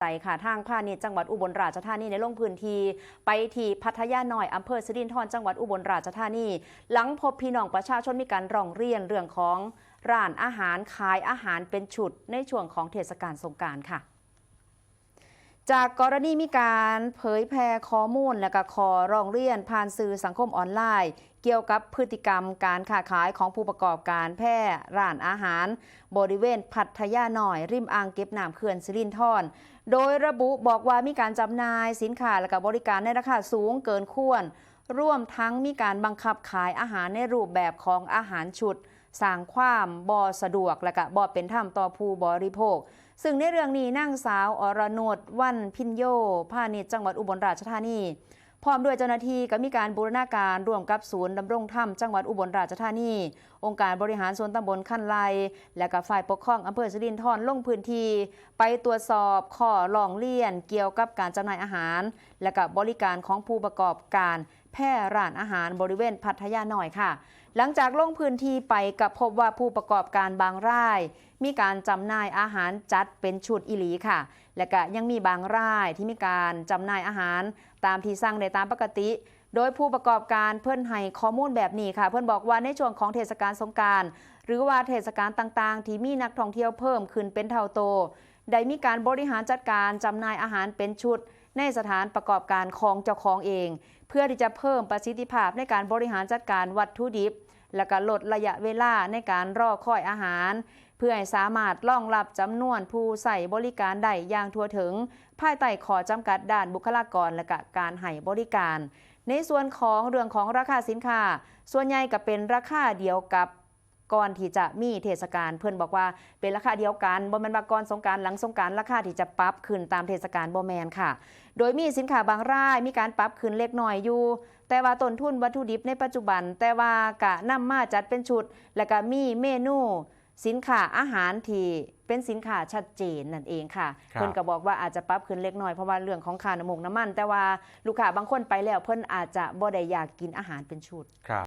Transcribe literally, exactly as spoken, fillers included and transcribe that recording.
ใจค่ะ ทางพาณิชย์จังหวัดอุบลราชธานีได้ลงพื้นที่ไปที่พัทยาน้อย อำเภอสิรินธร จังหวัดอุบลราชธานี หลังพบพี่น้องประชาชนมีการร้องเรียนเรื่องของร้านอาหารขายอาหารเป็นชุดในช่วงของเทศกาลสงกรานต์ค่ะ จากกรณีมีการเผยแพร่ข้อมูลและก็ข้อร้องเรียนผ่านสื่อสังคมออนไลน์ เกี่ยวกับพฤติกรรมการค้าขายของผู้ประกอบการแพร่ร้านอาหาร บริเวณพัทยาน้อย ริมอ่างเก็บน้ำเขื่อนสิรินธร โดยระบุบอกว่ามีการจำหน่ายสินค้าและก็บริการในราคาสูงเกินควร รวมทั้งมีการบังคับขายอาหารในรูปแบบของอาหารชุด สร้างความบ่สะดวกและก็บ่เป็นธรรมต่อผู้บริโภค ซึ่งในเรื่องนี้นางสาวอรนุช วันพิญโย พาณิชย์จังหวัดอุบลราชธานี พร้อมด้วยเจ้าหน้าที่ก็มีการบูรณาการร่วมกับศูนย์ดำรงธรรมจังหวัดอุบลราชธานี องค์การบริหารส่วนตำบลคันไล และก็ฝ่ายปกครองอำเภอสิรินธร ลงพื้นที่ไปตรวจสอบข้อร้องเรียนเกี่ยวกับการจำหน่ายอาหาร และก็บริการของผู้ประกอบการแพร่ร้านอาหารบริเวณพัทยาน้อยค่ะ หลังจากลงพื้นที่ไปก็พบว่าผู้ประกอบการบางราย มีการจำหน่ายอาหารจัดเป็นชุดอีหลีค่ะ และก็ยังมีบางรายที่มีการจำหน่ายอาหารตามที่สั่งได้ตามปกติ โดยผู้ประกอบการเพิ่นให้ข้อมูลแบบนี้ค่ะ เพิ่นบอกว่าในช่วงของเทศกาลสงกรานต์ หรือว่าเทศกาลต่างๆ ที่มีนักท่องเที่ยวเพิ่มขึ้นเป็นเท่าโต ได้มีการบริหารจัดการจำหน่ายอาหารเป็นชุด ในสถานประกอบการของเจ้าของเอง เพื่อที่จะเพิ่มประสิทธิภาพในการบริหารจัดการวัตถุดิบ และก็ลดระยะเวลาในการรอคอยอาหาร เพื่อให้สามารถรองรับจำนวนผู้ใช้บริการได้อย่างทั่วถึง ภายใต้ข้อจำกัดด้านบุคลากรและก็การให้บริการ ในส่วนของเรื่องของราคาสินค้า ส่วนใหญ่ก็เป็นราคาเดียวกับก่อนที่จะมีเทศกาล เพิ่นบอกว่าเป็นราคาเดียวกัน บ่แม่นว่าก่อนสงกรานต์หลังสงกรานต์ราคาที่จะปรับขึ้นตามเทศกาล บ่แม่นค่ะ โดยมีสินค้าบางรายมีการปรับขึ้นเล็กน้อยอยู่ แต่ว่าต้นทุนวัตถุดิบในปัจจุบัน แต่ว่ากะนำมาจัดเป็นชุด และก็มีเมนูสินค้าอาหารที่เป็นสินค้าชัดเจนนั่นเองค่ะ ครับ เพิ่นก็บอกว่าอาจจะปรับขึ้นเล็กน้อยเพราะว่าเรื่องของค่าน้ำมันน้ำมัน แต่ว่าลูกค้าบางคนไปแล้วเพิ่นอาจจะบ่ได้อยากกินอาหารเป็นชุด ครับ